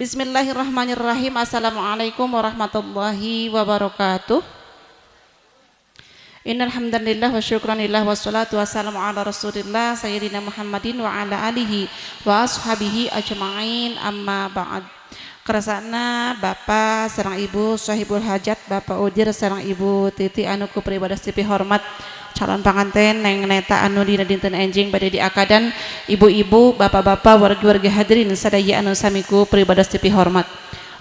Bismillahirrahmanirrahim. Assalamualaikum warahmatullahi wabarakatuh. Innal hamdalillah wa syukranillah wassalatu wassalamu ala Rasulillah sayyidina Muhammadin wa ala alihi wa ashabihi ajma'in, amma ba'd. Kersana Bapak sareng Ibu sahibul hajat, Bapak Udir sareng Ibu Titi anu ku pribados dipihormat, calon panganten Neng Neta anu dina dinten enjing bade diakadan, ibu-ibu, bapak-bapak, wargi-wargi hadirin sadaya anu sami ku pribados dipihormat.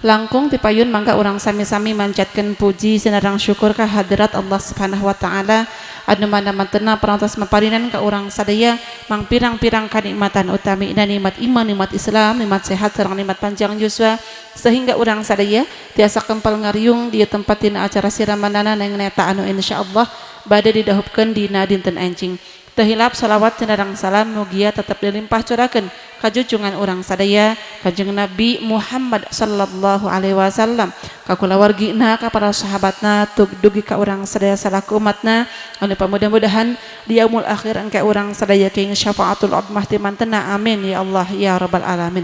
Langkung tipayun mangga urang sami-sami manjatkeun puji sinareng syukur ka hadirat Allah Subhanahu wa taala anu mana mantena parantos maparinan ka urang sadaya mangpirang-pirang kanikmatan, utami nikmat iman, nikmat Islam, nikmat sehat sareng nikmat panjang yuswa, sehingga urang sadaya tiasa kempal ngariung di tempat dina acara siramanana Neng Neta anu insyaallah bade didahupkeun dina dinten enjing. Teu hilap salawat sinareng salam mugia tetep dilimpah curakeun kajujungan urang sadaya Kanjeng Nabi Muhammad sallallahu alaihi wasallam, ka kulawargina, ka para sahabatna, dugi ka urang sadaya salaku umatna anu pamudah-mudahan di yaumul akhir engke urang sadaya kenging syafaatul ummah ti mantena. Amin ya Allah ya rabbal alamin.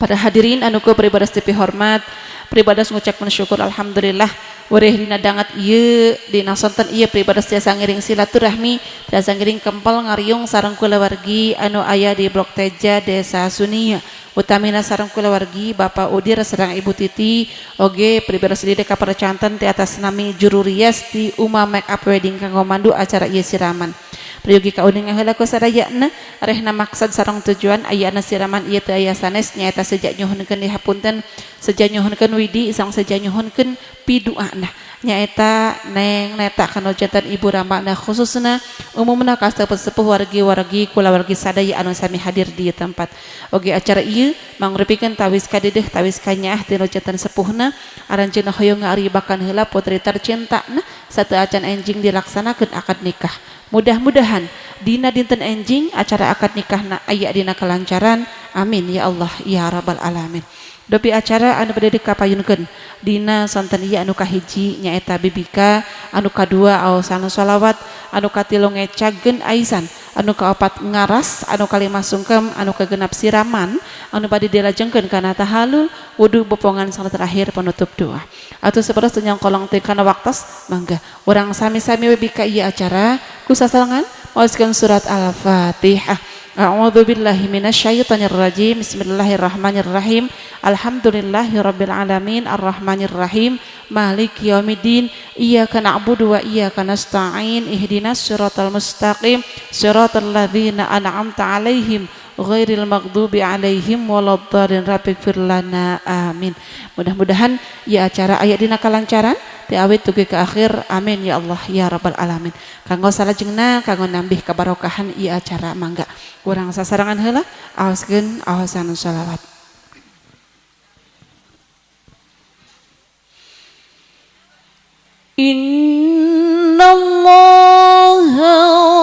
Para hadirin anu ku pribados dipihormat, pribados ngucapkeun syukur alhamdulillah wereh dina dangat ieu, dina sonten ieu pribados tiasa ngiring silaturahmi, tiasa ngiring kempel ngariung sareng kulawargi anu aya di Blok Teja, Desa Sunia, utamina sareng kulawargi Bapak Udir sareng Ibu Titi. Oge pribados dide ka canten ti atas nami juru rias di Uma Make Up Wedding kanggo mandu acara ieu siraman. Priyogi kauninga heula ku sadayana rehna maksad sareng tujuan ayana siraman ieu teu aya sanes, nyaeta seja nyuhunkeun dihapunten, seja nyuhunkeun widi sang seja nyuhunkeun piduana, nyaeta Neng Neta kanu janten ibu ramana, khususna umumna ka sepuh, wargi-wargi, kulawargi sadaya anu sami hadir di tempat. Oge acara ieu mangrupikeun tawis kadedeh, tawis kanyaah ti nu janten sepuhna, aranjeunna hoyong ngaribakan heula putri tercintana sateuacan enjing dilaksanakeun akad nikah. Mudah-mudahan dina dinten enjing acara akad nikahna aya dina kelancaran. Amin ya Allah ya rabbal alamin. Dopi acara anu bade dikapayunkeun dina sonten ieu, anu kahiji nyaeta bibika, anu kadua aosan sholawat, anu katilu ngecageun aisan, anu kaopat ngaras, anu kalima sungkem, anu kagenap siraman anu bade dilajengkeun kana tahalul, wudu, bopongan, sareng terakhir penutup doa. Atuh sapertos nyongkolong teh kana waktos, mangga urang sami-sami we bika ieu acara ku sasarengan maoskeun surat Al-Fatihah. A'udzu billahi minasyaitonir rajim. Bismillahirrahmanirrahim. Alhamdulillahi rabbil alamin arrahmanir rahim maliki yaumiddin. Iyyaka na'budu wa iyyaka nasta'in. Ihdinas siratal mustaqim, siratal ladzina an'amta 'alaihim ghairil maghdubi 'alaihim waladdallin. Rabbighfir lana, amin. Mudah-mudahan ya acara aya dina kalancaran ti awit dugi ke akhir. Amin ya Allah ya rabbal alamin. Kanggo salajengna, kanggo nambih kabarokahan ieu acara, mangga urang sasarengan heula aoskeun aosan sholawat. Innallaha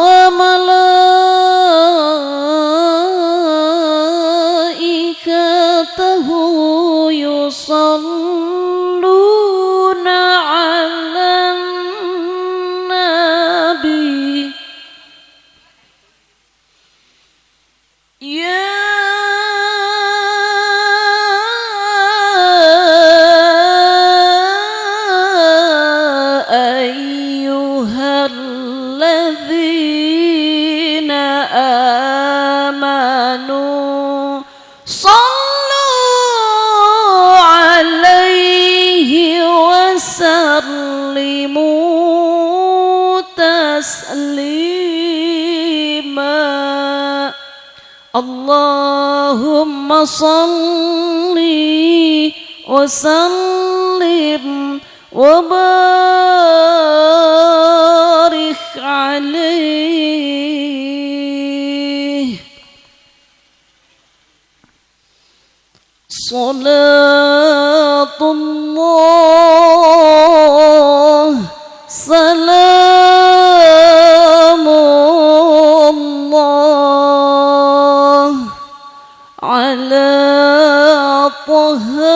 wa malaikatahu yusalluna 'alan nabi ya ayyuhalladzina amanu sallu 'alaihi wa sallimu taslima. Allahumma salli wa sallim wa barik alaihi. Salatullah salamullah ala Taha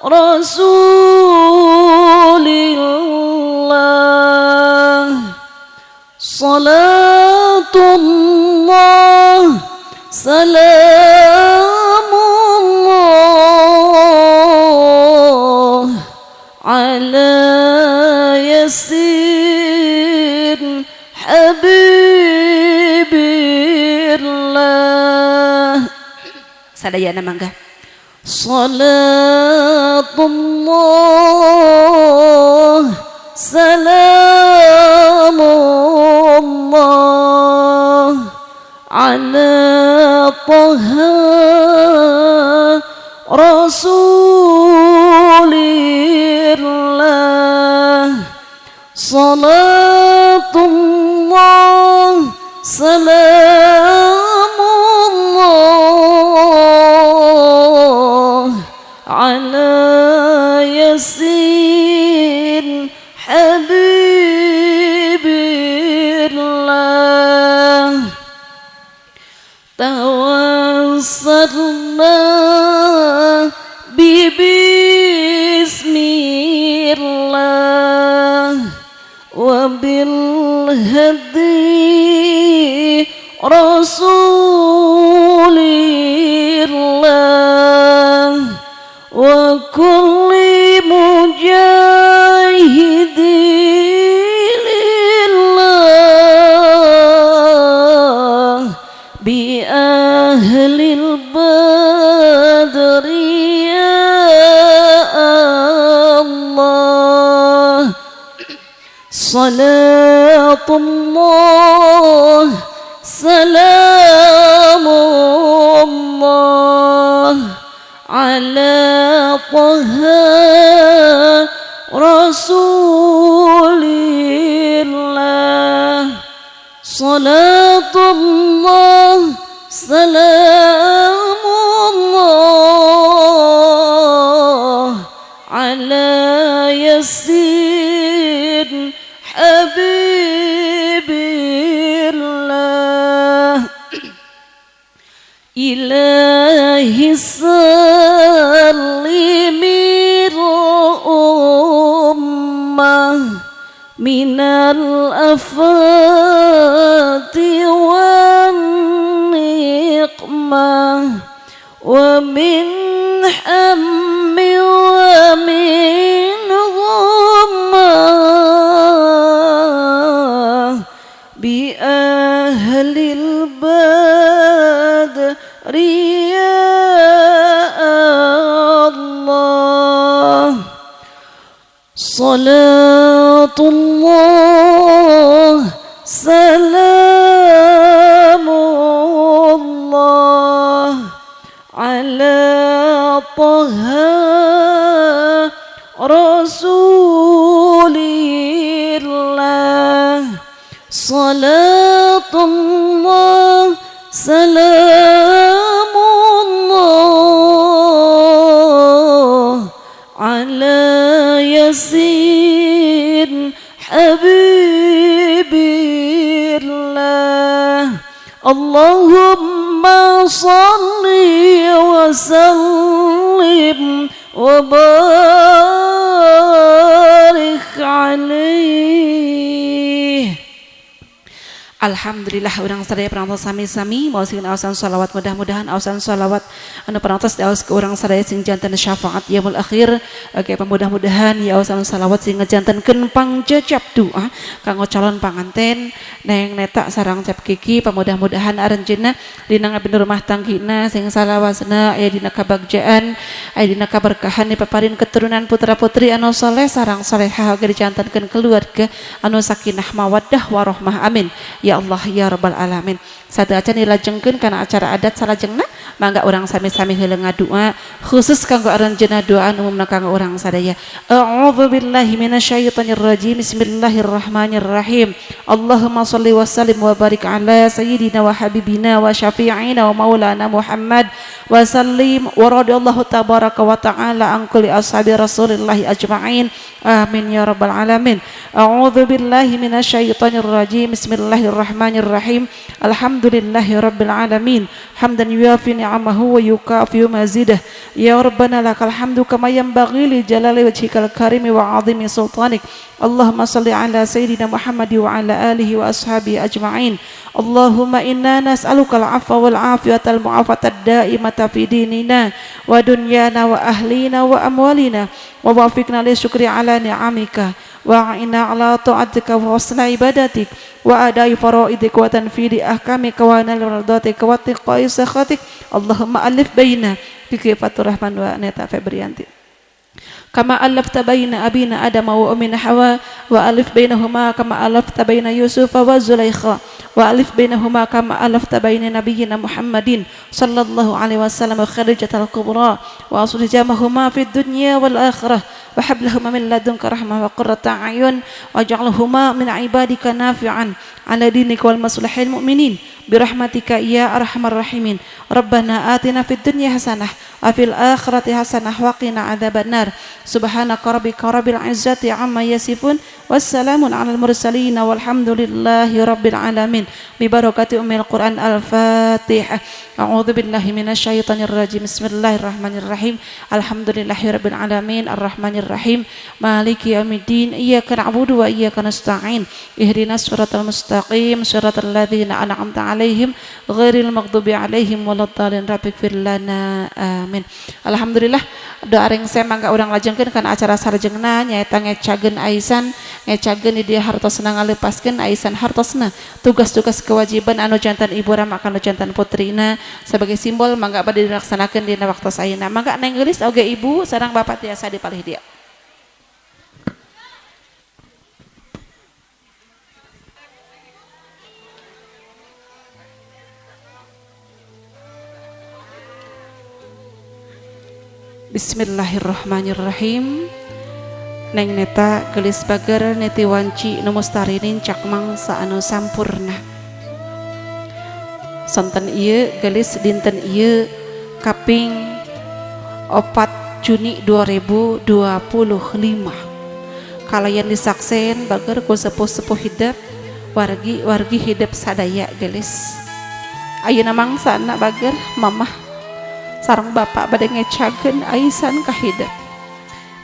Rasulillah. Salatullah salamullah سلام الله على ياسين حبيب الله. Sadayana mangga. صلاة الله سلام الله على طه رسول الله. صلاة الله سلام الله على ياسين حبيب الله. توسلنا ببسم الله وبالهدي رسول الله وكل مجاهد لله بأهل البدر يا الله. صلاة الله سلام الله على طه رسول الله. صلاة الله سلام الله على ياسين حبيب الله. إلهي سلم الأمة من الآفات والنقمة ومن هم ومن غمة بأهل البدر يا الله. صلاة الله سلام الله على طه رسول الله. صلاة الله سلام الله على ياسين حبيب الله. اللهم صل وسلم وبارك عليه. Alhamdulillah urang sadaya parantos sami-sami maoskeun aosan sholawat, mudah-mudahan aosan sholawat anu parantos diaos ke urang sadaya sing janten syafaat yaumul akhir. Oke, mudah-mudahan ya aosan sholawat sing ngejantenkeun pangjejap doa kanggo calon panganten Neng Neta sareng Cep Kiki. Pamudah-mudahan aranjeunna dina ngabina rumah tanggina sing salawasna aya dina kabagjaan, aya dina kaberkahan, dipaparin keturunan putra putri anu soleh sareng solehah, oge dijantenkeun keluarga anu sakinah mawaddah warohmah. Amin ya Allah ya rabbal alamin. Sateuacan dilajengkeun kana acara adat salajengna, mangga urang sami-sami heula ngadua khusus kanggo aranjeunna, doa umumna kanggo urang sadaya. A'udzu billahi minasyaitonir rajim. Bismillahirrahmanirrahim. Allahumma shalli wa sallim wa barik ala sayyidina wa habibina wa syafi'ina wa maulana Muhammad. wa sallim wa radiyallahu tabaraka wa ta'ala an kulli ashabi rasulillahi ajma'in. Amin ya rabbal alamin. A'udzu billahi minasyaitonir rajim. Bismillahirrahmanirrahim. Alhamdulillahi rabbil alamin. Hamdan yuafi ni'amahu wa yukafi mazidah. Ya rabbana lakal hamdu kama yanbaghi li jalali wajhikal karimi wa 'azimi sultanik. Allahumma salli ala sayyidina Muhammad wa ala alihi wa ashabihi ajma'in. Allahumma inna nas'aluka al-'afwa wal 'afiyata al-mu'afata ad-da'imata fi dinina wa dunyana wa ahlina wa amwalina wa wafiqna li syukri ala ni'amika wa a'inna ala ta'atika wa husna ibadatik wa adai faraidik wa tanfidi ahkamika wa nail mardatika wa tiqai sakhatik. Allahumma alif baina Kiki Fatur Rahman wa Neta Febrianti kama alafta baina abina Adam wa ummina Hawa wa alif bainahuma kama alafta baina Yusuf wa Zulaikha wa alif bainahuma kama alafta baina nabiyyina Muhammadin sallallahu alaihi wasallam wa Khadijatal Kubra wa aslih jamahuma fid dunya wal akhirah wa hab lahuma min ladunka rahmah wa qurrata a'yun waj'alhuma min ibadika nafi'an ala dinika wal maslahil mu'minin birahmatika ya arhamar rahimin. Rabbana atina fid dunya hasanah wa fil akhirati hasanah wa qina adzabannar. Subhanaka rabbika rabbil izzati amma yasifun wassalamun alal mursalin walhamdulillahi rabbil alamin. Bi barakati ummil Quran. Al-Fatihah. A'udzu billahi minasyaitonir rajim. Bismillahirrahmanirrahim. Alhamdulillahi rabbil alamin arrahmanir rahim maliki yaumiddin. Iyyaka na'budu wa iyyaka nasta'in. Ihdinas siratal mustaqim siratal ladzina an'amta 'alaihim ghairil maghdubi 'alaihim waladdallin. Rabbighfir lana. Amin. Alhamdulillah doa rengse mangga urang lajengkeun kana acara sarjengna nyaeta ngecageun aisan ngecageun di dieu hartosna ngalepaskeun aisan hartosna tugas-tugas kewajiban anu jantan ibu rama kanu jantan putrina sebagai simbol mangga bade dilaksanakeun dina waktos ayeuna. Mangga neng geulis oge ibu sareng bapak tiasa dipalih dia. Bismillahirrahmanirrahim. Neng Neta gelis bager neti wanci nu mustarinin cak mangsa anu sampurna. Sonten ieu gelis dinten ieu kaping 4 Juni 2025. Kalayan disaksen bager ku sepuh-sepuh hidep wargi-wargi hidep sadaya gelis. Ayeuna mangsana bager mamah sareng bapak bade ngecageun aisan ka hidep.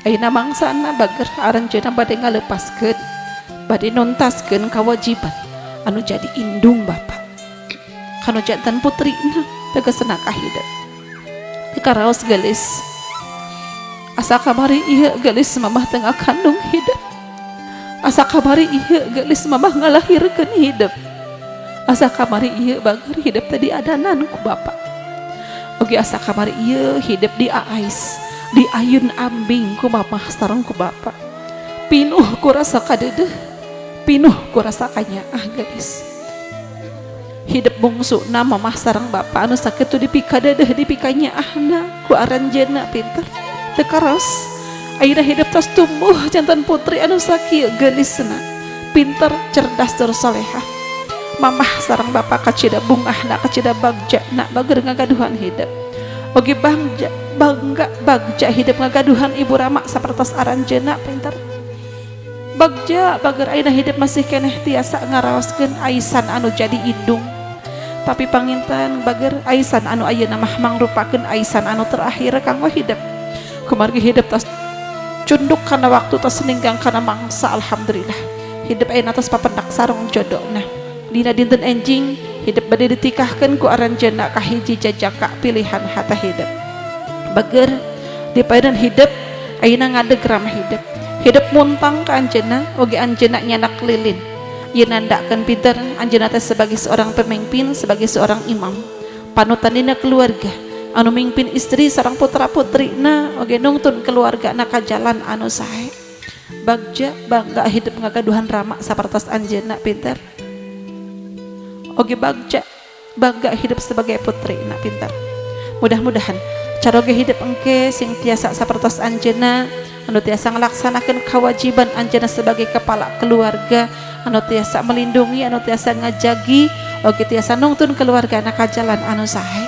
Ayeuna mangsana bager aranjeunna bade ngalepaskeun bade nuntaskeun kawajiban anu jadi indung bapak kanu jantan putrina tegasna ka hidep. Teu karaos gelis asa kamari ieu gelis mamah teu ngakandung hidep. Asa kamari ieu gelis mamah ngalahirkeun hidep. Asa kamari ieu bager hidep teh diadanan ku bapak. Oge asa kamari ieu hidep di aais di ayun ambing ku mamah sareng ku bapak. Pinuh ku rasa kadeudeeh, pinuh ku rasa kanyaah gelis. Hidep bungsuna mamah sareng bapak anu sakitu dipikadeudeeh dipikanyaahna ku aranjeunna pinter teu karaos. Ayeuna hidep tos tumbuh jantan putri anu sakieu geulisna, pinter, cerdas tur solehah. Mamah sareng bapak kacida bungahna kacida bagjana bager ngagaduhan hidep. Oge bangga bangga bagja hidup ngagaduhan ibu rama sapertos aranjeunna pinter. Bagja bager ayeuna hidup masih keneh tiasa ngaraoskeun aisan anu jadi indung. Tapi panginten bager aisan anu ayeuna mah mangrupakeun aisan anu terakhir kanggo hidup. Kumargi hidup tos cunduk kana waktu tos ninggang kana mangsa. Alhamdulillah hidup ayeuna tos papendak sareng jodona. Dina dinten enjing hidup bade ditikahkeun ku aranjeunna ka hiji jajaka pilihan hata hidup. Bager dipaidan hidup ayeuna ngadeg ramah hidup. Hidup muntang ka anjeunna oge anjeunna nyanak lilin. Ieu nandakeun pinter anjeunna teh sebagai seorang pemimpin, sebagai seorang imam. Panutan dina keluarga anu mimpin istri sareng putra-putrina oge nungtun keluargana ka jalan anu sae. Bagja bangga hidup ngagaduhan rama sapertos anjeunna pinter. Oge bagja bangga hidup sebagai putri nak pintar. Mudah-mudahan caroge hidup engke sing tiasa sapertos anjeunna anu tiasa ngalaksanakeun kewajiban anjeunna sebagai kepala keluarga, anu tiasa melindungi, anu tiasa ngajagi, oge tiasa nungtun keluargana ka jalan anu sae.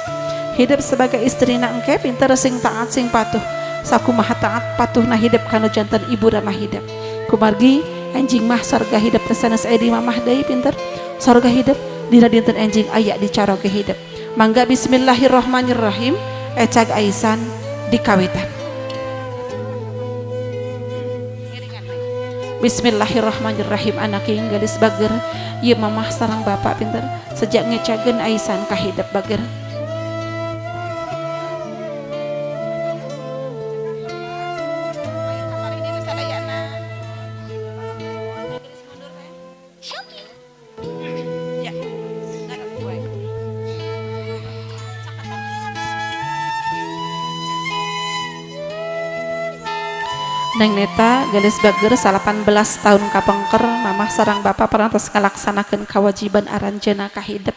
Hidup sebagai istri na engke pinter sing taat sing patuh. Sakumaha taat patuhna hidup kanu janten ibu ramah hidup. Kumargi enjing mah sorga hidup teh sanes aya di mamah deui pinter. Sorga hidup dina dinten enjing aya di caroge hidup. Mangga bismillahirrahmanirrahim ecag aisan dikawitan. Bismillahirrahmanirrahim anak ing gelis bager ieu mamah sareng bapak pinter sejak ngecageun aisan ka hidup bager. Neng Neta gelis bager 18 tahun kapengker mamah sareng bapak parantos ngalaksanakeun kewajiban aranjeuna ka hidep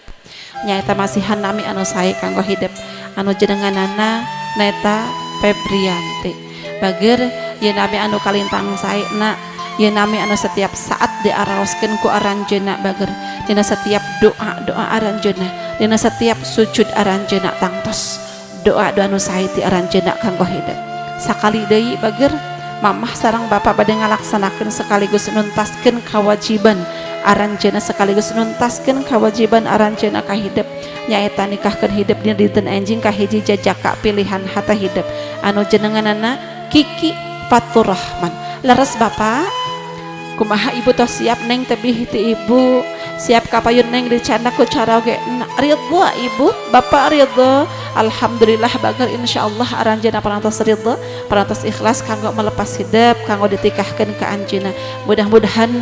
nyaeta masihan nami anu sae kanggo hidep anu jenenganana Neta Febrianti. Bager ieu nami anu kalintang saena, ieu nami anu setiap saat diaraoskeun ku aranjeuna bager dina setiap doa-doa aranjeuna, dina setiap sujud aranjeuna tangtos doa-doa anu sae ti aranjeuna kanggo hidep. Sakali deui bager mamah sareng bapak bade ngalaksanakeun sekaligus nuntaskeun kewajiban aranjeuna sekaligus nuntaskeun kewajiban aranjeuna ka hidep nyaeta nikahkeun hidep dina dinten enjing ka hiji jajaka pilihan hata hidep anu jenenganana Kiki Faturrahman. Leres bapak kumaha ibu tos siap neng tebih ti ibu siap kapayun neng dicandak ku caroge ridho ibu bapak ridho. Alhamdulillah bager insyaallah aranjeuna parantos ridho parantos ikhlas kanggo melepas hidup kanggo ditikahkeun ka anjeunna. Mudah-mudahan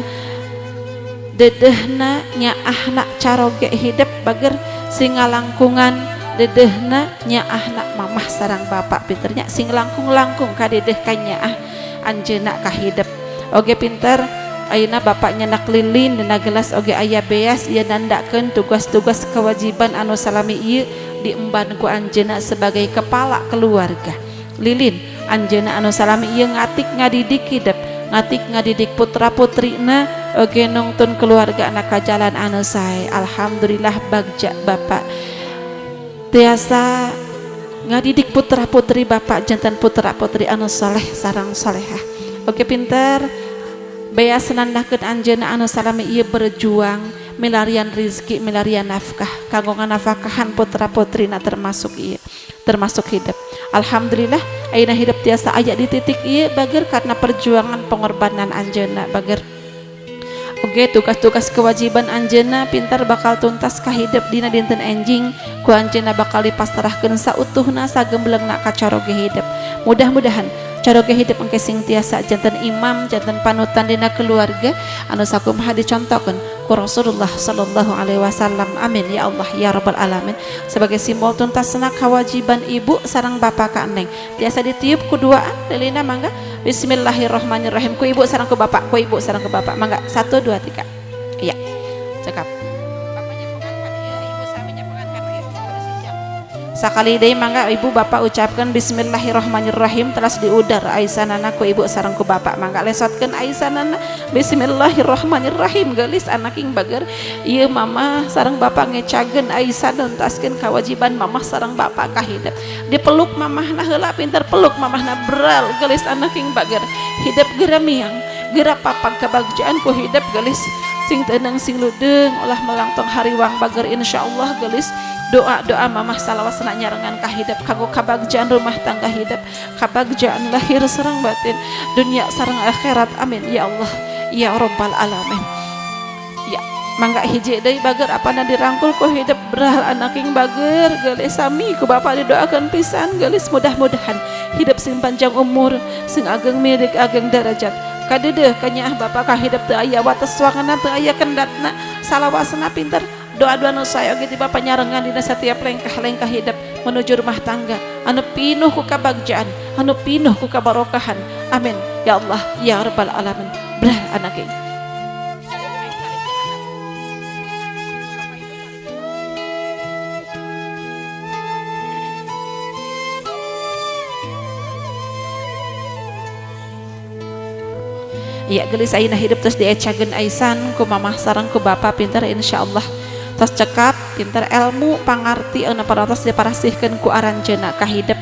dedehna nyaahna caroge hidup bager sing ngalangkungan dedehna nyaahna mamah sareng bapak pinternya sing langkung-langkung ka dedeh ka nyaah anjeunna ka hidup. Oge pinter ayeuna bapak nyenak lilin dina gelas oge aya beas ieu nandakeun tugas-tugas kewajiban anu salami ieu diemban ku anjeunna sebagai kepala keluarga. Lilin anjeunna anu salami ieu ngatik ngadidik hidup, ngatik ngadidik putra putrina oge nungtun keluarga anak ka jalan anu sae. Alhamdulillah bagja bapak tiasa ngadidik putra putri bapak jantan putra putri anu soleh sareng solehah. Oke pinter beas nandahkeun anjeunna anu salami ieu berjuang milarian rizki milarian nafkah kanggo nganafkahan putra putrina termasuk ieu termasuk hidup. Alhamdulillah ayeuna hidup tiasa aya di titik ieu bager karena perjuangan pengorbanan anjeunna bager. Oke tugas-tugas kewajiban anjeunna pintar bakal tuntas ka hidup dina dinten enjing ku anjeunna bakal dipasrahkeun sautuhna sagemblengna ka caroge hidup. Mudah-mudahan caroge hidup engke sing tiasa janten imam janten panutan dina keluarga anu sakumaha dicontohkeun ku Rasulullah sallallahu alaihi wasallam. Amin ya Allah ya rabbal alamin. Sebagai simbol tuntasna kewajiban ibu sareng bapak ka neng tiasa ditiup ku duaan lilina mangga. Bismillahirrahmanirrahim ku ibu sareng ku bapak, ku ibu sareng ku bapak mangga 1 2 3. Iya cekap. Sakali deui mangga ibu bapak ucapkan bismillahirrahmanirrahim teras diudar aisanana ku ibu sareng ku bapak mangga lesotkeun aisanana bismillahirrahmanirrahim geulis anak ing bager ieu mama sareng bapak ngecageun aisan nuntaskeun kewajiban mamah sareng bapak ka hidup dipeluk mamahna heula pinter peluk mamahna beral geulis anak ing bager hidup geura miang geura papag kabagjaan ku hidup geulis sing tenang sing ludeung ulah melangtong hariwang bager insyaallah geulis doa-doa mamah salawasna nyarengan ka hidup kanggo kabagjaan rumah tangga hidup kabagjaan lahir sareng batin dunia sareng akhirat. Amin ya Allah ya rabbal alamin. Ya mangga hiji deui bager apana dirangkul ku hidup berahal anaking bager geulis sami ku bapak didoakeun pisan geulis mudah-mudahan hidup sing panjang umur sing ageng milik ageng derajat kadeudeeh kanyaah bapak ka hidup teu aya wates wangeunna teu aya kendatna salawasna pinter doa-doa nu sae oge ti bapak nyarengan dina setiap lengkah-lengkah hidup menuju rumah tangga anu pinuh ku kabagjaan anu pinuh ku kabarokahan. Amin ya Allah ya rabbal alamin. Berah anak ini. Ya gelis ayeuna hidup terus diecageun aisan ku mamah sareng ku bapak pinter insyaallah. Tos cekap pinter ilmu pangarti anu parantos diparasihkeun ku aranjeunna ka hidep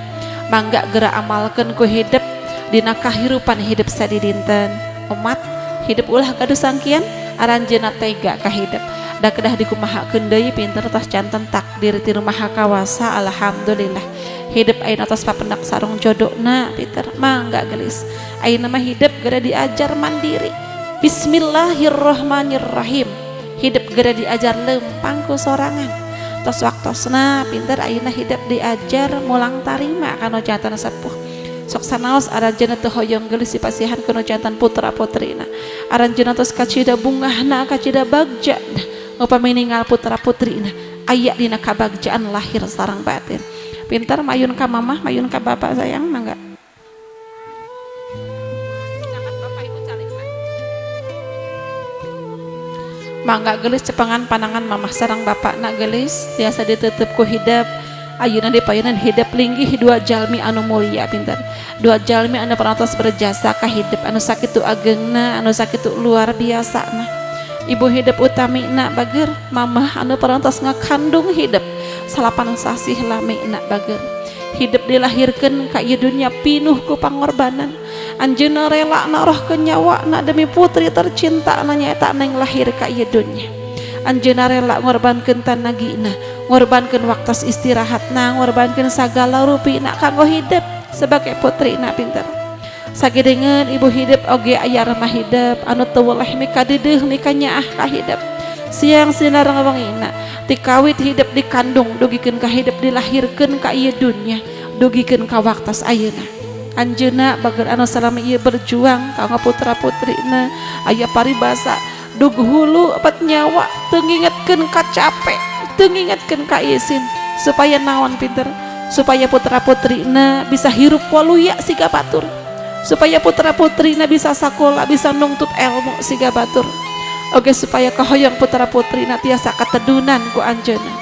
mangga geura amalkeun ku hidep dina kahirupan hidup sadidinten umat hidup ulah gaduh sangkian aranjeunna tega ka hidep da kedah dikumahakeun deui pinter tos janten takdir ti Maha Kawasa alhamdulillah hidup ayeuna tos papendak sarung jodona pinter mangga gelis ayeuna mah hidup geura diajar mandiri bismillahirrahmanirrahim hidup geura diajar lempang ku sorangan tos waktosna pinter ayeuna hidup diajar mulang tarima kana jantan sepuh sok sanaos aranjeunna teu hoyong geulis dipasihan kana jantan putra putrina aranjeunna tos kacida bungahna kacida bagjana upami ningal putra putrina aya dina kabagjaan lahir sareng batin pintar mayun ka mamah mayun ka bapak sayang mangga mangga gelis cepengan panangan mamah sareng bapak nak gelis tiasa ditutup ku hidep ayeuna dipayunan hidep linggih dua jalmi anu mulia pintar dua jalmi anu parantos berjasa ka hidep anu sakitu agengna anu sakitu luar biasana ibu hidep utamina bager mamah anu parantos ngakandung hidep salapan sasih lamina bager hidup dilahirkeun ka ieu dunya pinuh ku pangorbanan anjeunna rela narohkeun nyawana demi putri tercinta nyaeta neng lahir ka ieu dunya anjeunna rela ngorbankeun tanagina ngorbankeun waktos istirahatna ngorbankeun sagala rupina kanggo hidup sebagai putrina pinter sagedengeun ibu hidup oge aya remah hidup anu teu weleh mikadeudeuh mikanyaah ka hidup siang sinar wengina ti kawit hidup dikandung dugikeun ka hidup dilahirkeun ka ieu dunya dugikeun ka waktos ayeuna anjeunna bager anu salami ieu berjuang kanggo putra-putrina aya paribasa dug hulu opat nyawa teu ngingetkeun ka capek teu ngingetkeun ka isin supaya naon pinter supaya putra-putrina bisa hirup waluya siga batur supaya putra-putrina bisa sakola bisa nungtut ilmu siga batur oge supaya kahoyong putra-putrina tiasa katedunan ku anjeunna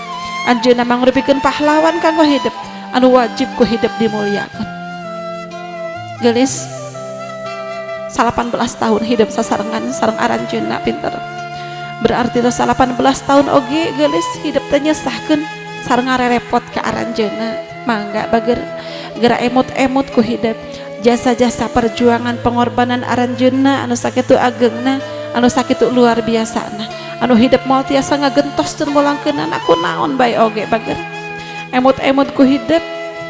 anjeunna mangrupikeun pahlawan kanggo hidup anu wajib ku hidup dimuliakeun gelis 18 tahun hidup sasarengan sareng aranjeunna pinter berarti tos 18 tahun oge gelis hidup teh nyesahkeun sareng ngarerepot ka aranjeunna mangga bager geura emut-emut ku hidup jasa-jasa perjuangan pengorbanan aranjeunna anu sakitu agengna anu sakitu luar biasana anu hidup moal tiasa ngagentos teu mulangkeunana ku naon bae oge bager emut-emut ku hidup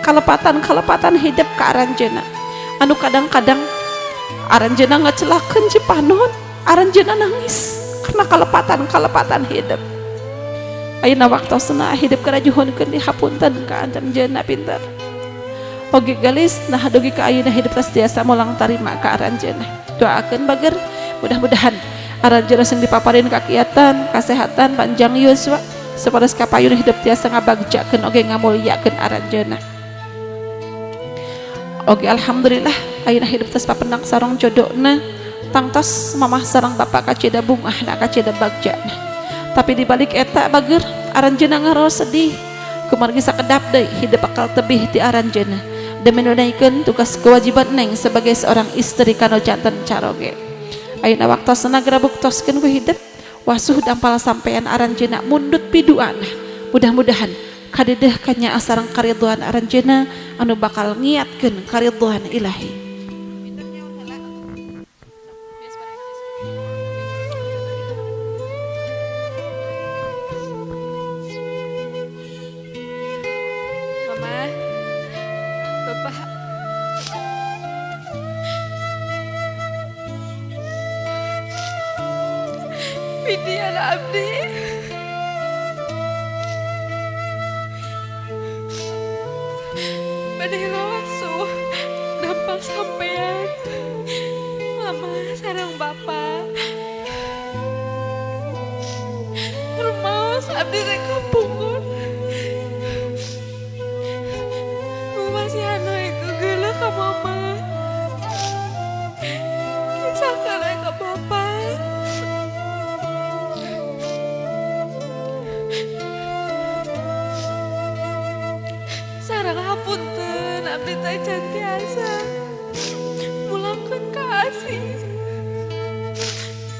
kalepatan-kalepatan hidup ka aranjeunna anu kadang-kadang aranjeunna ngecelakeun cipanon aranjeunna nangis karena kalepatan-kalepatan hidup ayeuna waktosna hidup karajuhunkeun dihapunten ka aranjeunna pinter oge gelis nah dugi ka ayeuna hidup tos tiasa mulang tarima ka aranjeunna doakeun bager mudah-mudahan aranjeunna sing dipaparin kakiatan kasehatan panjang yuswa supados kapayun hidup tiasa ngabagjakeun oge ngamulyakeun aranjeunna oge alhamdulillah ayeuna hidup tos papendak sareng jodona tangtos mamah sareng bapak kacida bungahna kacida bagjana tapi dibalik eta bager aranjeunna ngaraos sedih kumargi sakedap deui hidup bakal tebih ti aranjeunna demi nunaikan tugas kewajiban neng sebagai seorang istri kanu janten caroge ayeuna waktosna geura buktoskeun ku hidup wasuh dampal sampean aranjeunna mundut piduana mudah-mudahan kadedeh kanyaah sareng karidhoan aranjeunna anu bakal ngiatkeun karidhoan ilahi. Mama, Bapak, Vidi anak abdi. Badai lawasuh dampal sampean mama sareng bapak rumaos abdi teh kapungkur masih anu geuleuh ka mama kisahkeun ka bapak sareng hapunten abdi teh can tiasa mulangkeun ka asih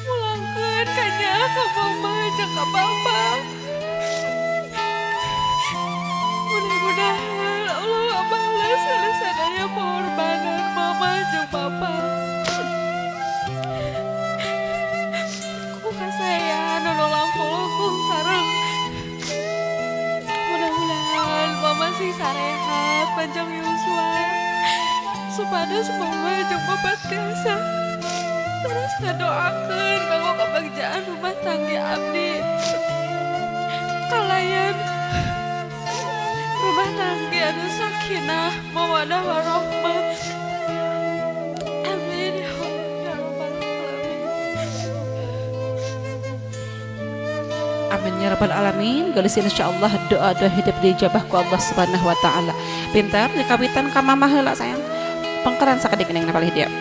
mulangkeun ka nyaah ka mama jeung ka bapak. jeung bapak. Ku kasayan anu langkung sareng. Mudah-mudahan mama sing sarehat panjang yuswa. Supados mama jeung bapak tiasa terus ngadoakeun kanggo kabagjaan rumah tangga abdi. Kalayan rumah tangga anu sakinah mawaddah warahmah. Amin ya Allah ya rabbal alamin. Amin ya rabbal alamin. Gelis insyaallah doa-doa hidup diijabah ku Allah Subhanahu wa taala. Pintar dikawitan ka mamah heula sayang. Pengkeran sakedik neng napalih dia.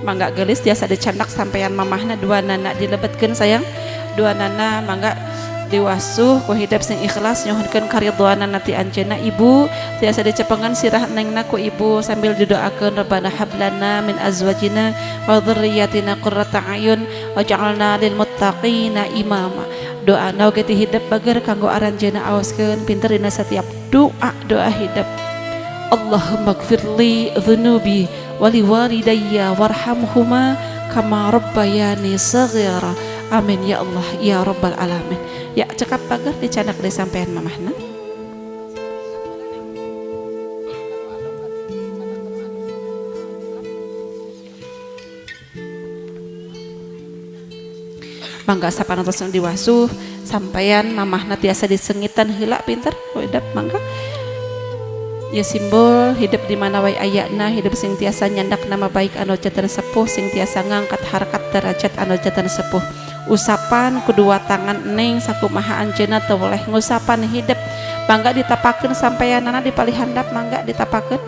Mangga gelis tiasa dicandak sampeyan mamahna dua nana dilebetkeun sayang. Dua nana mangga diwasuh ku hidep sing ikhlas nyuhunkeun karidhoanana ti anjeunna ibu tiasa dicepengan sirah nengna ku ibu sambil didoakeun rabbana hablana min azwajina wa dzurriyyatina qurrata a'yun waj'alna lil muttaqina imama. Doana oge ti hidep bager kanggo aranjeunna aoskeun pinter dina setiap doa-doa hidep. Allahumma gfirli dzunubi wa liwalidayya warhamhuma kama rabbayani saghira. Amin ya Allah ya rabbal alamin. Ya cekap pagar dicanak di sampean mamahna. Mangga sapanontos diwasuh sampean mamahna tiasa disengitan heula pinter wedap mangga. Ya simbol hidup di mana wae ayana hidup sing tiasa nyandak nama baik anu janten sepuh sing tiasa ngangkat harkat derajat anu janten sepuh. Usapan kedua tangan neng sakumaha anjeunna teu boleh ngusapan hidup mangga ditapakeun sampeanana di palih handap mangga ditapakeun.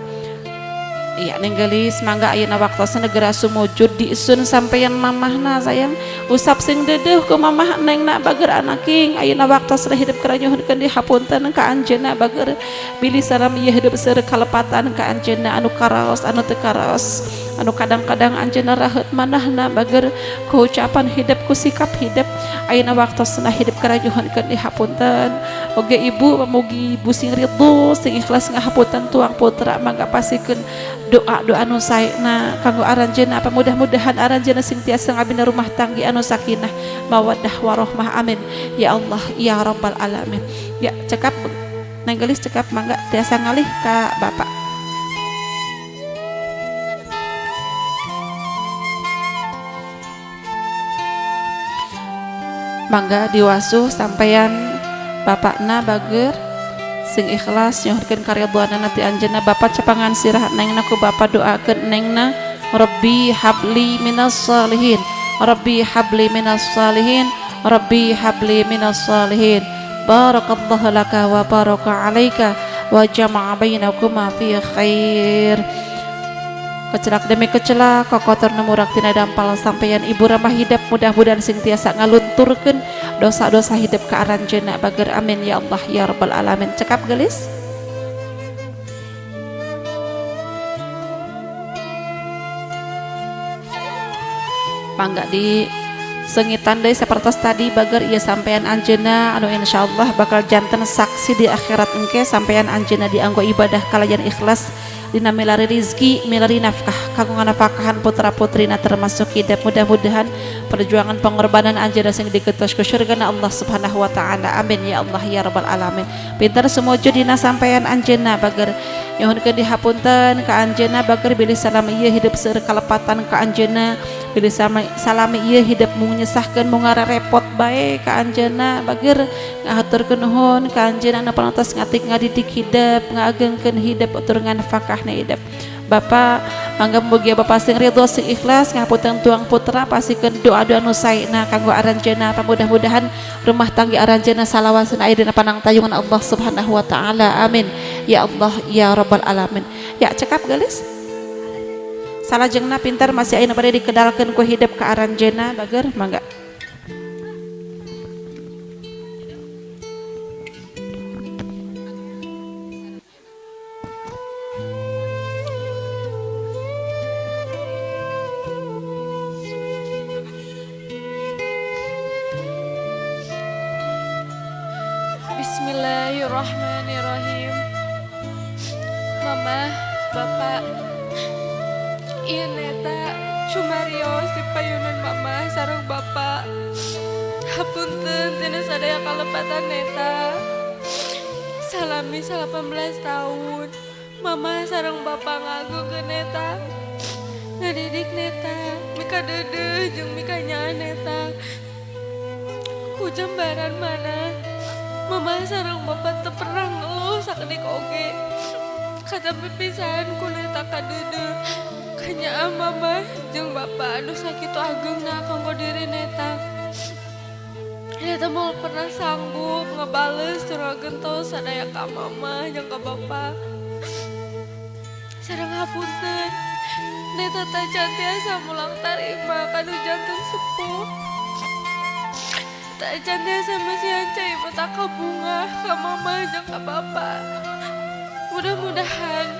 Iya neng gelis mangga ayeuna waktosna negara sumujud diisun sampeyan mamahna sayang usap sing dedeuh ku mamah neng na bager anaking ayeuna waktosna hidup keur nyuhunkeun dihapunten ka anjeunna bager bilih salam ieu hidup seueur kalepatan ka anjeunna anu karaos anu teu karaos anu kadang-kadang anjeunna raheut manahna bager ku ucapan hidup ku sikap hidup ayeuna waktosna hidup keur nyuhunkeun dihapunten. Oge ibu mugi ibu sing ridho sing ikhlas ngahapunten tuang putra mangga pasikeun doa-doa anu saena kanggo aranjeunna apa mudah-mudahan aranjeunna sing tiasa ngabina rumah tanggi anu sakinah mawaddah warohmah. Amin ya Allah ya rabbal alamin. Ya cekap neng gelis cekap mangga tiasa ngalih ka bapak. Mangga diwasuh sampeyan bapakna bager sing ikhlas nyuhunkeun karidhoanana ti anjeunna bapak cepangan sirah nengna ku bapak doakeun nengna Rabbi habli minas salihin Rabbi habli minas salihin Rabbi habli minas salihin. Barakallahu laka wa baraka alaika wa jama'a bainakuma fi khair. Kecelak demi kecelak kokotor nemurak tina dampal sampeyan ibu ramah hidup mudah-mudahan sing tiasa ngalunturkeun dosa-dosa hidup ka aranjeunna bager. Amin ya Allah ya rabbal alamin. Cekap gelis mangga di sengitan deui sapertos tadi bager ieu sampeyan anjeunna anu insyaallah bakal janten saksi di akhirat engke sampeyan anjeunna dianggo ibadah kalayan ikhlas dina milari rizki milari nafkah kanggo nganafkahan putra putrina termasuk hidup mudah-mudahan perjuangan pengorbanan anjeunna sing digetos ku surgana Allah Subhanahu wa taala. Amin ya Allah ya rabbal alamin. Pinter sumuju dina sampeyan anjeunna bager nyuhunkeun dihapunten ka anjeunna bager bilih salami ieu hidup seueur kalepatan ka anjeunna bilih salami ieu hidup mung nyesahkeun mung ngarepot bae ka anjeunna bager ngahaturkeun nuhun ka anjeunna anu panontos ngatik ngadidik hidup ngaagengkeun hidup utur nganfakahna hidup. Bapak mangga mugia bapak sing ridho sing ikhlas ngapunten tuang putra pasikeun doa-doa nu saena kanggo aranjeunna mudah-mudahan rumah tangga aranjeunna salawasan aya dina panangtayungan Allah Subhanahu wa taala. Amin ya Allah ya rabbal alamin. Ya cekap gelis salajengna pintar masih aya nu bade dikedalkeun ku hidup ka aranjeunna bager mangga. Bismillahirrahmanirrahim. Mama, Bapak, ieu neta cumarios di payunan mama sareng bapak. Hapunten tina sadaya kalepatan neta. Salami 18 tahun mama sareng bapak ngagungkeun neta, ngadidik neta, mika deudeuh jeung mika nyaah neta. Ku jambaran mana mama sareng bapak teu pernah ngeluh sakedik oge. Kata pipisan ku neta kadeudeuh kanyaah mama jeung bapak anu sakitu agengna kanggo diri neta. Neta moal pernah sanggup ngebales tur ngagentos sadaya ka mama jeung ka bapak. Sareng hapunten neta tacan tiasa mulang tarima kanu janten sepuh. Tacan tiasa masihan cai mata kabungah ka mama jeung ka bapak. Mudah-mudahan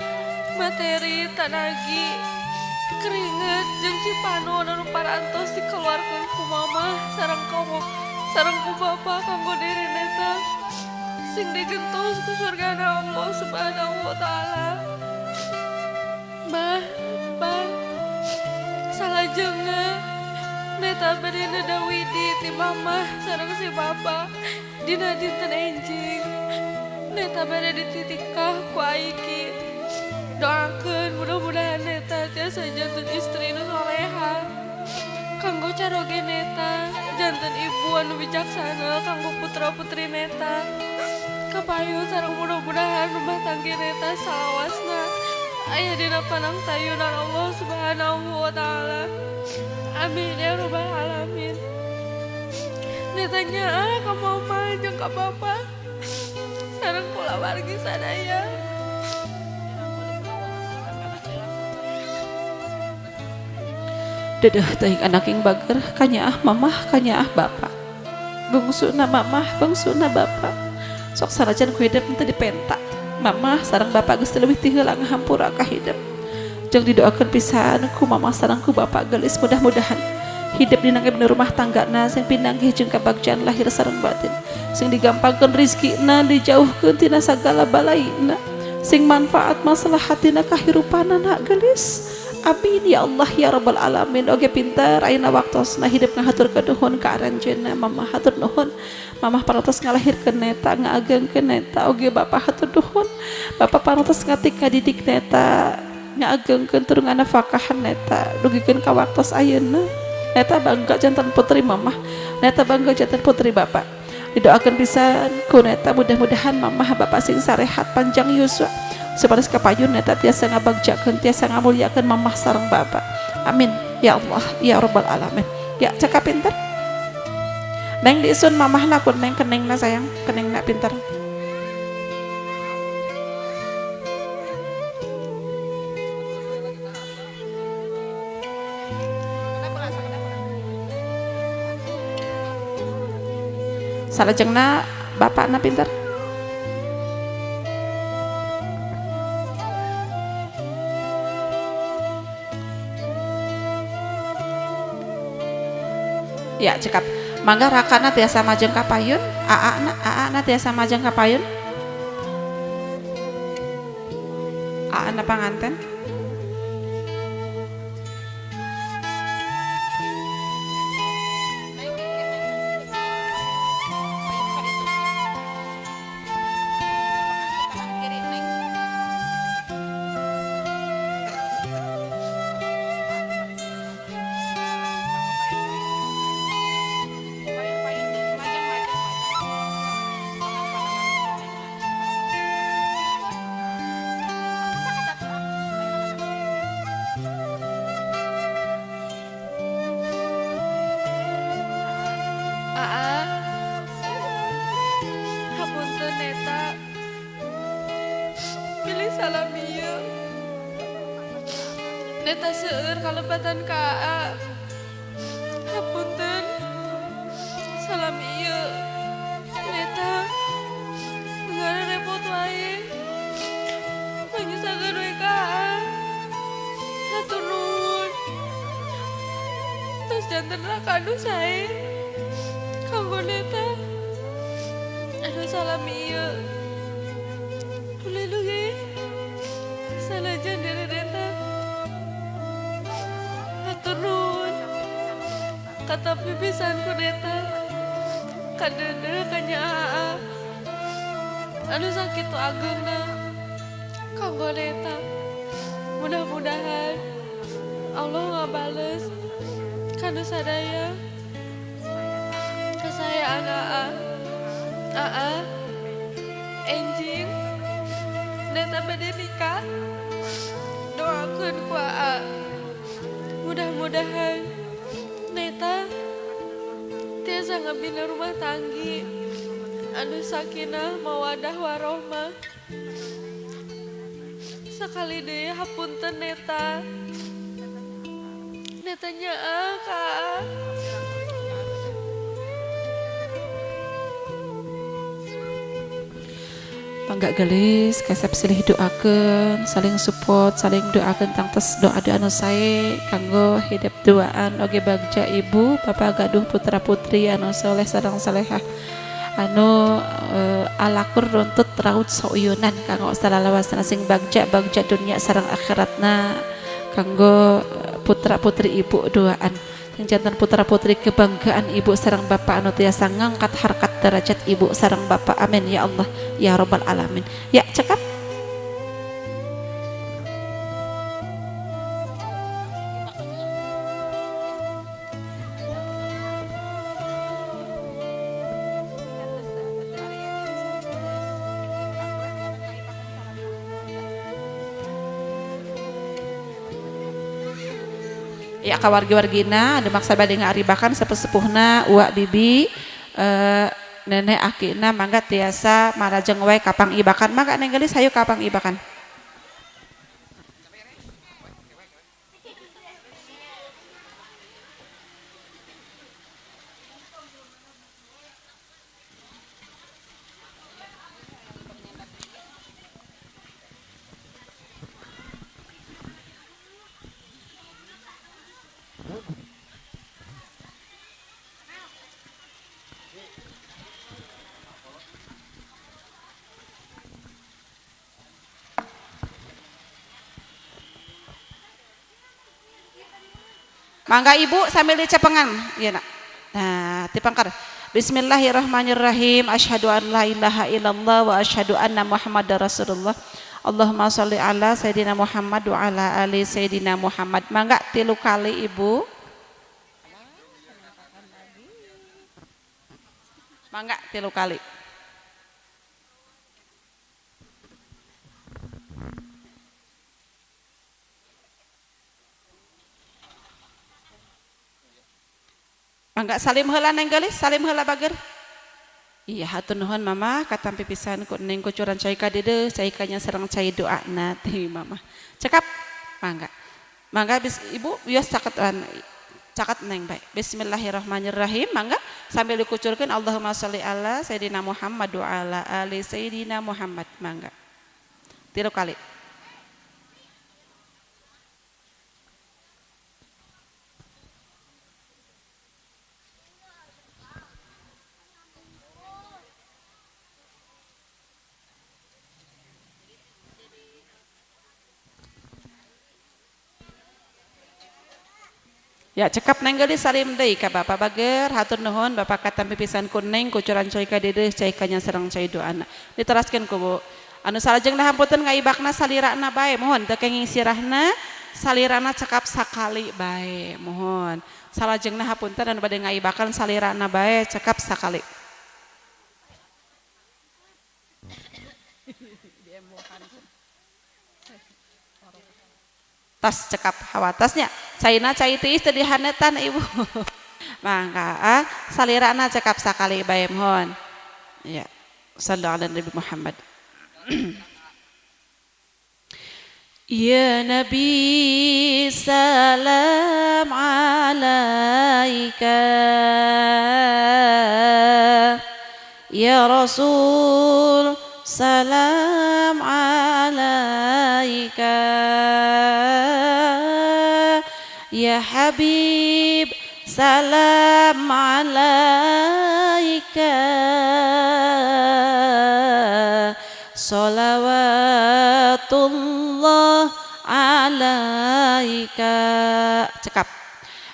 materi tanagi keringet jeung cipanon anu parantos dikeluarkeun ku mama sareng kamu sareng ku bapak kanggo diri neta sing digentos ku surgana Allah Subhanahu wa taala. Mah, pa, salajengna neta bade neda widi ti mama sareng si bapa dina dinten enjing. Neta bade dititikah ku Aiki. Doakeun mudah-mudahan neta tiasa janten istri nu soleha kanggo caroge neta, janten ibu anu bijaksana kanggo putra-putri neta. Kapayun sareng mudah-mudahan rumah tangga neta salawasna aya dina panangtayunan Allah Subhanahu wa taala. Amin ya rabbal alamin. Neta nyaah ka mama jeung ka bapa sareng kulawargi sadaya. Dedeh teuing anak ing bager kanyaah mamah kanyaah bapak. Bungsuna mamah bungsuna bapak. Sok sanajan ku hidup teu dipenta. Mamah sareng bapak geus leuwih ti heula ngahampura ka hidup. Jeung didoakeun pisan ku mamah sareng ku bapak geulis mudah-mudahan hidup dina rumah tanggana sing pinanggih jeung kabagjaan lahir sareng batin. Sing digampangkeun rezekina, dijauhkeun tina sagala balaina. Sing manfaat maslahatina kahirupanana geulis. Amin ya Allah ya rabbal alamin. Oge pinter ayeuna waktosna hidup ngahaturkeun nuhun ka aranjeunna. Mamah hatur nuhun, mamah parantos ngalahirkeun neta, ngaagengkeun neta. Oge bapak hatur nuhun, bapak parantos ngatik ngadidik neta, ngaagengkeun tur nganafakahan neta dugikeun ka waktos ayeuna. Neta bangga janten putri mamah, neta bangga janten putri bapak. Didoakeun pisan ku neta mudah-mudahan mamah bapak sing sarehat panjang yuswa supados kapayun neta tiasa ngabagjakeun tiasa ngamulyakeun mamah sareng bapak. Amin ya Allah ya rabbal alamin. Ya cakap pinter neng diisun mamahna ku neng kenengna sayang kenengna pinter. Salajengna bapakna pinter. Ya cekap. Mangga rakana tiasa majeng ka payun, aana tiasa majeng ka payun. Aana panganten. Neta seueur kalepatan ka Aa. Hapunten salam ieu neta ngarepot wae manyusakeun we ka Aa. Hatur nuhun tos janten raka anu sae kanggo neta. Anu salam ieu Sanajan diri Neta hatur nuhun katapi pisan ku Neta kadede kanya aa anu sakitu ageungna kanggo Neta. Mudah-mudahan Allah ngabales kanu sadaya kasayaan aa. Aa enjing Neta bade nikah, doakeun ku aa. Mudah-mudahan Neta tiasa ngabina rumah tanggi anu sakinah mawadah warohmah. Sakali deui hapunten Neta. Neta nyaah ka aa. Mangga gelis kasep silih doakeun, saling support, saling doakeun tangtos doa-doa anu sae kanggo hidep duaan oge bagja ibu, bapak gaduh putra putri anu soleh sareng salehah anu alakur runtut raut sauyunan kanggo salalawasna sing bagja bagja dunya sareng akhiratna kanggo putra putri ibu duaan. Sing janten putra putri kebanggaan ibu sareng bapak anu tiasa ngangkat harkat derajat ibu sareng bapak. Amin ya Allah ya Rabbal alamin. Ya cekap. Ya kawargi-wargina ada maksa bade ngaribakan sepuh-sepuhna uak bibi nenek akina mangga tiasa marajeng wae kapang ibakan. Mangga neng gelis hayu kapang ibakan. Mangga ibu sambil dicepengan, ya nak. Nah, tipangkar. Bismillahirrahmanirrahim. Asyhadu an la ilaha illallah wa asyhadu anna Muhammadar Rasulullah. Allahumma sholli ala Sayyidina Muhammad wa ala ali Sayyidina Muhammad. Mangga 3 kali ibu. Mangga 3 kali. Mangga salim heula neng gelis, salim heula bager. Iya hatur nuhun mama katampi pisan ku neng kucuran cai ka deudeuh, cai kanya sareng cai doana ti mama. Cekap mangga. Mangga bis ibu wios caketan caket neng bae. Bismillahirrahmanirrahim. Mangga sambil dikucurkeun Allahumma sholli ala Sayyidina Muhammad wa ala ali Sayyidina Muhammad. Mangga. 3 kali. Ya cekap neng geulis salim deui ka bapak bager hatur nuhun bapak katampi pisan ku neng kucuran cai ka deudeuh cai kanya sareng cai doana. Diteraskeun ku Bu. Anu salajengna hampunten ngaibakna salirana bae mohon teu kenging sirahna salirana cekap sakali bae mohon. Salajengna hapunten anu bade ngaibakan salirana bae cekap sakali. Tas cekap hawatasnya caina cai tiis teu dihanetan ibu. Mangga salirana cekap sakali bae mohon. Ya sallallahu ala Nabi Muhammad. Ya Nabi salam alaika, ya Rasul salam alaika, ya Habib salam alaika, salawatullah Salamullah alaika. Cekap.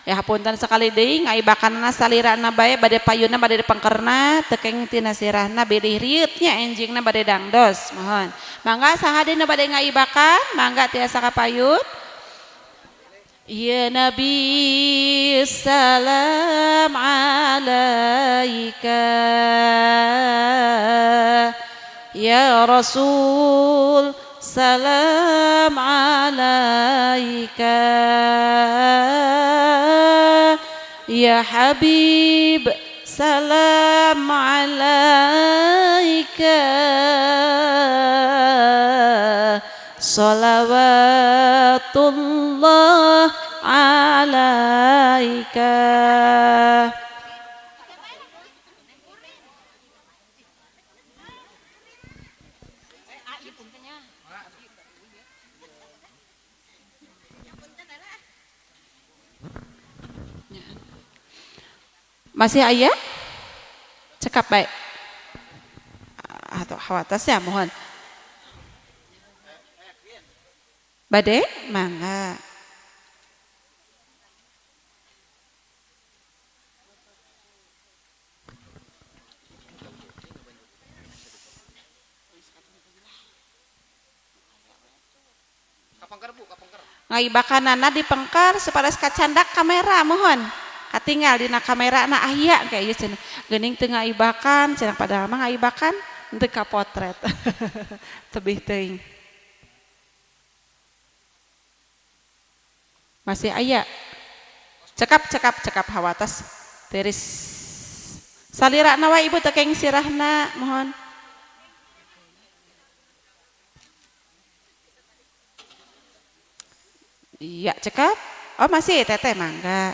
Ya hapunten sekali deui ngaibakanna salirana bae bade payunna bade dipengkerna teu kenging tina sirahna bilih rieut nya enjingna bade dangdos. Mohon. Mangga saha deui nu bade ngaibakan? Mangga tiasa ka payun. Ya Nabi salam alaika, ya Rasul salam alaika, ya Habib salam alaika, sholawatullah alaika. Masih ayah? Cekap baik. Atau khawatasnya mohon. Bade mangga. Ngaibakanana dipengker supados kacandak kamera mohon. Katinggal dina kamera na aya kayak ieu cenah. Geuning teu ngaibakan cenah padahal mah ngaibakan henteu kapotret. Tebih teuing. Masih aya. Cekap cekap cekap hawatas tiris. Salirana wae ibu teu kenging sirahna mohon. Iya cekap. Oh masih teteh mangga.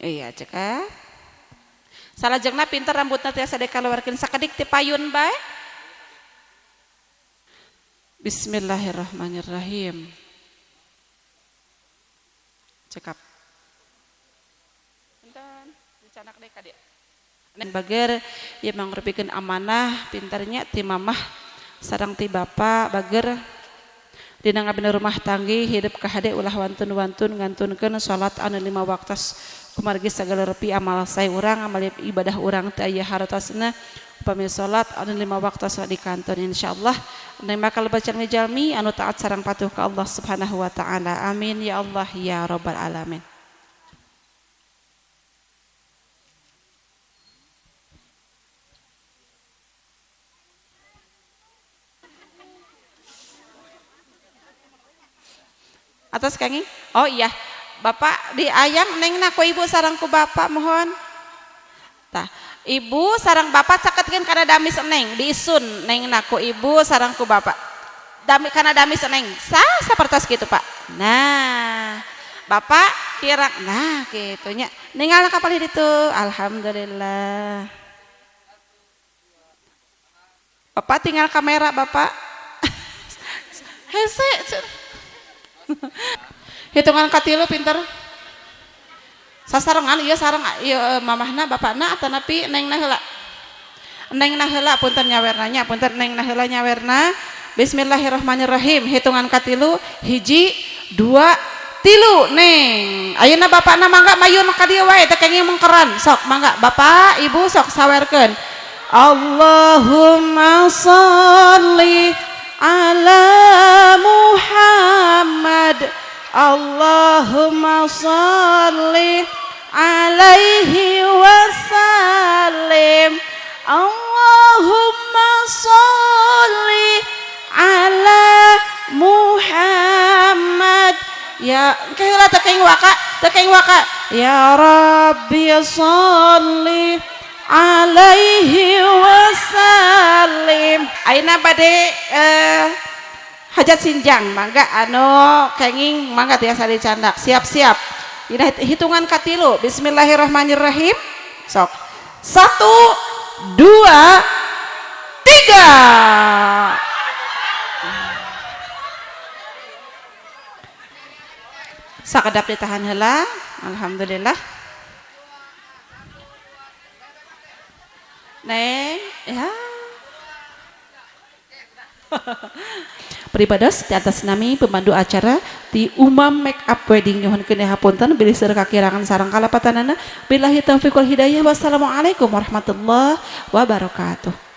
Iya cekap. Salajengna pinter rambutna tiasa dikaluarkeun sakedik ti payun bae. Bismillahirrahmanirrahim. Cekap. Punten, dicanak deui ka dieu. Bager ieu mangrupikeun amanah pinternya ti mamah sareng ti bapa bager dina ngabina rumah tanggi hidup kahade ulah wantun-wantun ngantunkeun salat anu 5 waktos kumargi sagala rupi amal sae urang amal ibadah urang teu aya hartosna upami salat anu 5 waktos di kanton insyaallah neng bakal baca jalmi anu taat sareng patuh ka Allah Subhanahu wa taala. Amin ya Allah ya rabbal alamin. Atas kanging? Oh iya, bapak diayang nengna ku ibu sareng ku bapak mohon. Tah, ibu sareng bapak caketkeun kana damis neng, diisun nengna ku ibu sareng ku bapak. Dami kana damis neng, sah sapertos kitu Pak. Nah, bapak kira nah kitu nya. Ningal ka palih ditu, alhamdulillah. Bapak tinggal kamera bapak. Hese. Hitungan katilu pinter. Sasarengan ieu sareng ieu mamahna bapakna atanapi nengna heula. Nengna heula punten nyawerna nya, punten nengna heula nyawerna. Bismillahirrahmanirrahim. Hitungan katilu, 1 2 3 neng. Ayeuna bapakna mangga mayun ka dieu wae teu kenging mengkeran. Sok mangga bapak ibu sok sawerkeun. Allahumma sholli ala Muhammad, Allahumma sholli alaihi wasallim, Allahumma sholli ala Muhammad. Ya keheula teu kenging waka, teu kenging waka. Ya Rabbi sholli alaihi wasallim. Ayeuna bade hajat sinjang mangga anu kenging mangga tiasa dicandak. Siap-siap. Dina hitungan katilu. Bismillahirrahmanirrahim. Sok. 1 2 3. Sakedap ditahan heula. Alhamdulillah. Neng, ya. Pribados di atas nami pemandu acara di Umam Make Up Wedding nyuhunkeun hapunten bilih seueur kakirangan sareng kalepatanana. Billahi taufiq wal hidayah. Wassalamualaikum warahmatullahi wabarakatuh.